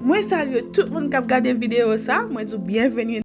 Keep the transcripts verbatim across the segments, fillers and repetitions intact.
Mwen salye tout moun k ap gade videyo sa, mwen di w byenveni.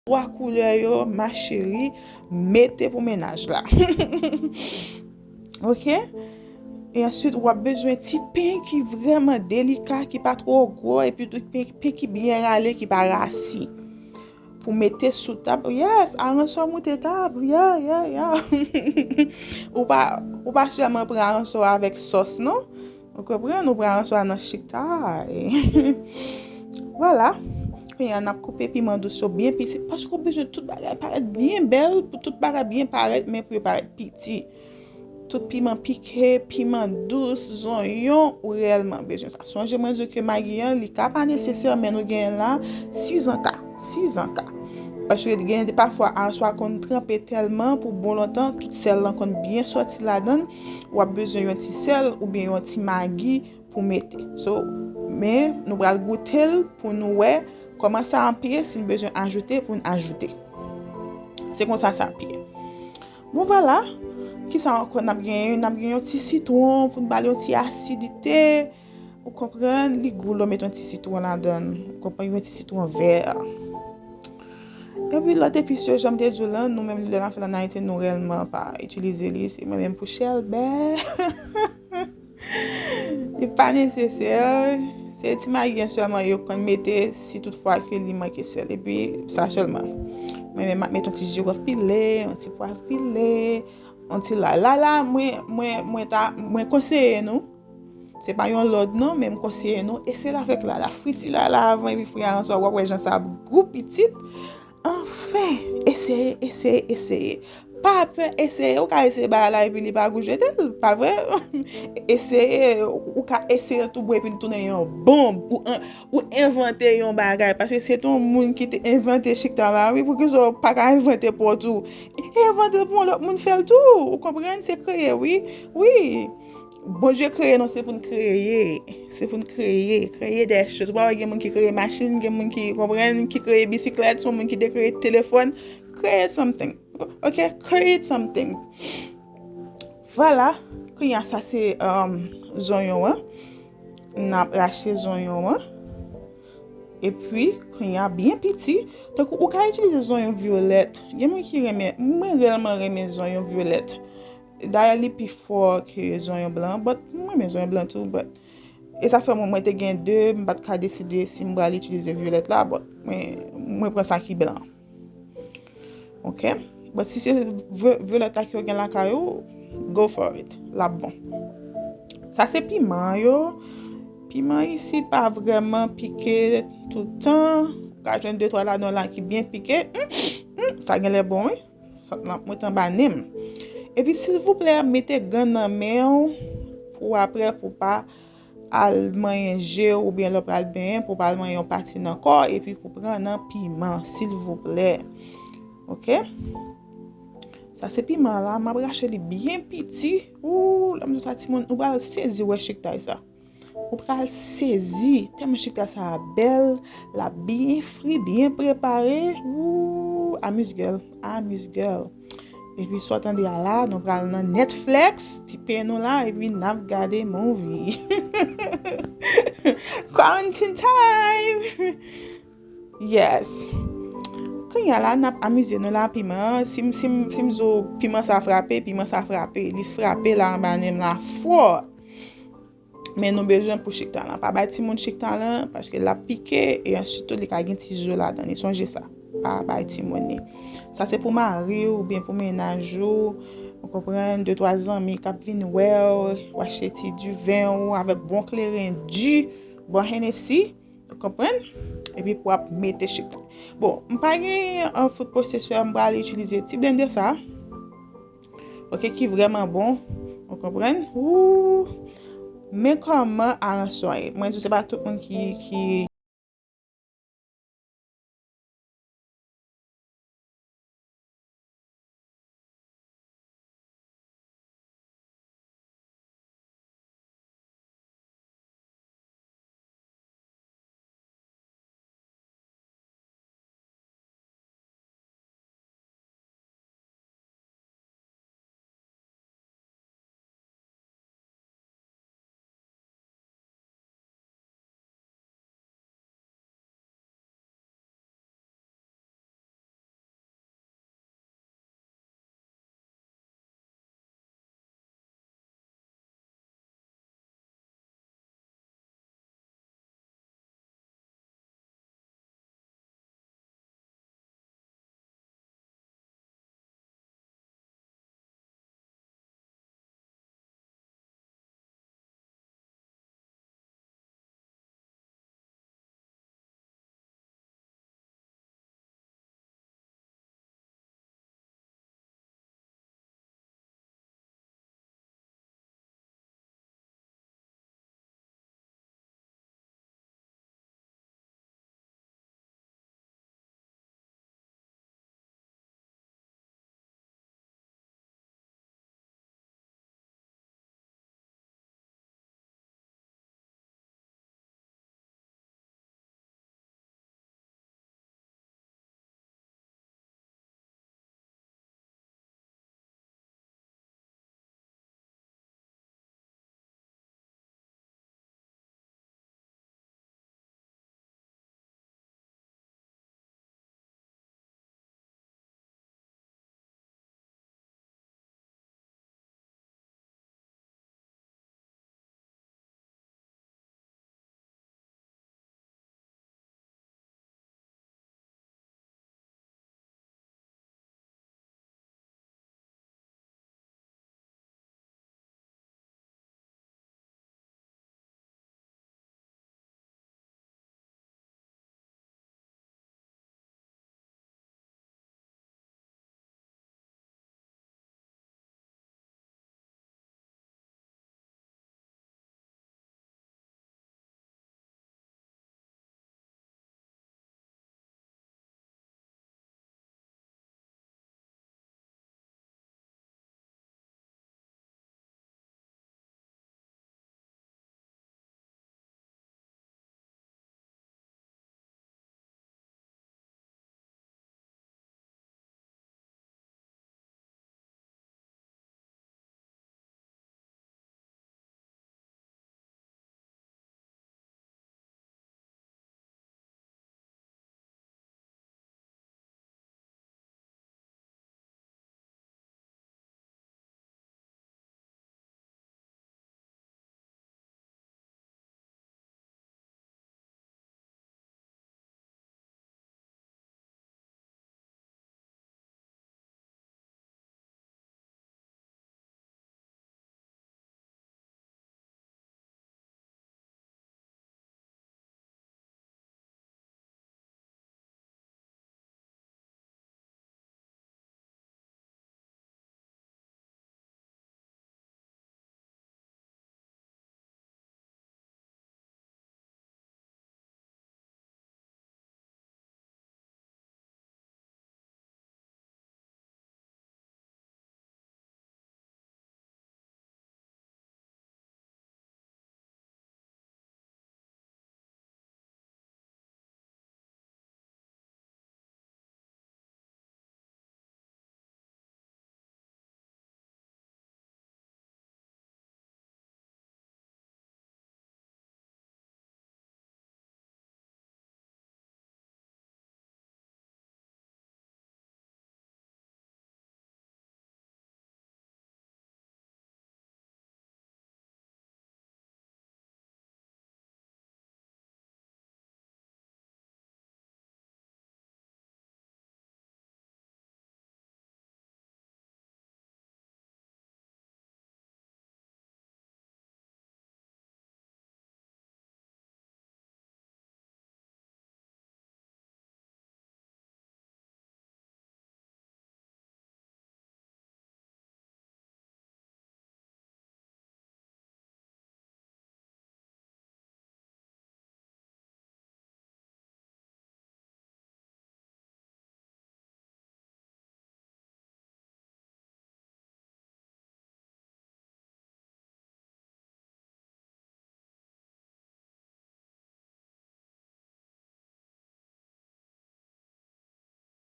twa koulè yo, ma chérie, mete pou mennaj la. Ok? E answit, w ap bezwen ti pen ki vrèman delika, ki pa twò gwo, epi tou pen, pen ki byen rale, ki pa rasi. Pou mete sou tab. Yes, aranswa moute tab. Yeah, yeah, yeah. Ou pa, ou pa sèlman pran aranswa avèk sòs, non. Ou konprann? Ou pran aranswa nan chikta. E vwala. Kounye a, n ap koupe piman dous yo byen piti, paske w bezwen tout bagay parèt byen bèl, pou tout bagay byen parèt, men pou yo parèt piti. Tout piman pike, piman dous, zonyon, ou reyèlman bezwen sa. Sonje mwen di w ke magi an, li ka pa nesesè, men nou genyen la, sizanka, sizanka. Paske genyen de pafwa, aranswa konn tranpe tèlman pou bon lontan, tout sèl lan konn byen sòti ladan l, w ap bezwen yon ti sèl oubyen yon ti magi pou mete. So, men nou pral goute l pou nou wè kòman sa ap ye, si n bezwen ajoute, pou n ajoute. Se konsa sa ap ye. Bon, vwala. Kisa ankò n ap genyen? N ap gen yon ti sitwon pou n ba l yon ti asidite. Ou konprann? Li gou lè w met yon ti sitwon ladan l. Ou konprann? Yon ti sitwon vè. Epi lòt epis yo, jan m te di w lan, nou menm lè n ap fè l ann Ayiti, nou reyèlman pa itilize li. Se mwen menm pou chèlbè. Li pa nesesè. Se ti magi an sèlman yo konn mete si toutfwa ke li manke sèl. Epi sa sèlman. Mwen menm, m ap met yon ti jiwòf pile, yon ti pwav pile, yon ti lay. Lay la, mwen, mwen, mwen ta, mwen konseye nou. Se pa yon lòd non, men m konseye nou. Eseye l avèk lay la. Friti lay la avan epi fri aranswa, w ap wè jan sa ap gou pitit. Anfen, eseye, eseye, eseye. Pa pè eseye. Ou ka eseye bagay la epi li pa gou, jete l, pa vre? Eseye, ou ka eseye l tou bon epi l tounen yon bonm. Ou, an- ou envante yon bagay. Paske se te yon moun ki te envante chikta la, wi. Poukisa w pa ka envante pou w tou? Envante l pou yon lòt moun fè l tou. Ou konprann? Se kreye, wi. Wi. Bondye kreye nou, se pou n kreye. Se pou n kreye. Kreye de choz. Ou pa wè gen moun ki kreye machin, gen moun ki, konprann, ki kreye bisiklèt, se yon moun ki te kreye telefòn. Create something. Ok? Create something. Vwala. Kounye a, sa se, um, zonyon an. N ap rache zonyon an. Epi, kounye a, byen piti. Tankou ou ka itilize zonyon vyolèt. Gen moun ki renmen, mwen reyèlman renmen zonyon vyolèt. Dayè, li pi fò ke zonyon blan, but mwen renmen zonyon blan tou, but e sa fè mwen, mwen te gen de, m pa t ka deside si m pral itilize vyolèt la, but mwen, mwen pran sa ki blan. Ok? But si se vyo- vyolèt la ke w gen lakay ou, go for it. L ap bon. Sa se piman yo. Piman isi pa vrèman pike toutan. Ou ka jwenn de twa ladan la ki byen pike. Mm, mm, sa genlè bon, wi. Sant lan ap monte anba nen m. Epi, silvouplè, mete gan nan men w pou apre, pou pa al manyen je w oubyen lè w pral benyen, pou pa al manyen yon pati nan kò w, epi pou pran nan piman, silvouplè. Ok? Sa se piman la, m ap rache li byen piti. Ou, lè m di w sa, timoun, ou pral sezi wè chiktay sa. Ou pral sezi, tèlman chikta sa a bèl, l ap byen fri, byen prepare. Ou, amuse girl, amuse girl. Epi sa w tande a la, nou pral nan Netflix, ti pen nou la, epi n ap gade movie. Quarantine time! Yes. Kounye a la, n ap amize nou la, piman. Si m, si m, si m di w piman sa frape, piman sa frape. Li frape la anba nen m la fò. Men nou bezwen pou chikta lan. Pa bay timoun chikta lan, paske l ap pike, e answit tou, li ka gen ti zo ladan li. Sonje sa. Pa bay timoun li. Sa se pou mari w oubyen pou mennaj ou. Ou konprann? De twa zanmi k ap vin wè w, w achte ti diven ou avèk bon kleren di, bon Hennessy. Ou konprann? Epi pou w ap mete chikta. Bon, m pa gen, uh, food processor, m pral itilize ti blender sa. Ok, ki vrèman bon. Ou konprann? Ou, men kòman aranswa ye. Mwen di w se pa tout moun ki, ki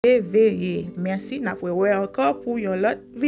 Eveye. Mèsi, n ap rewè ankò pou yon lòt videyo.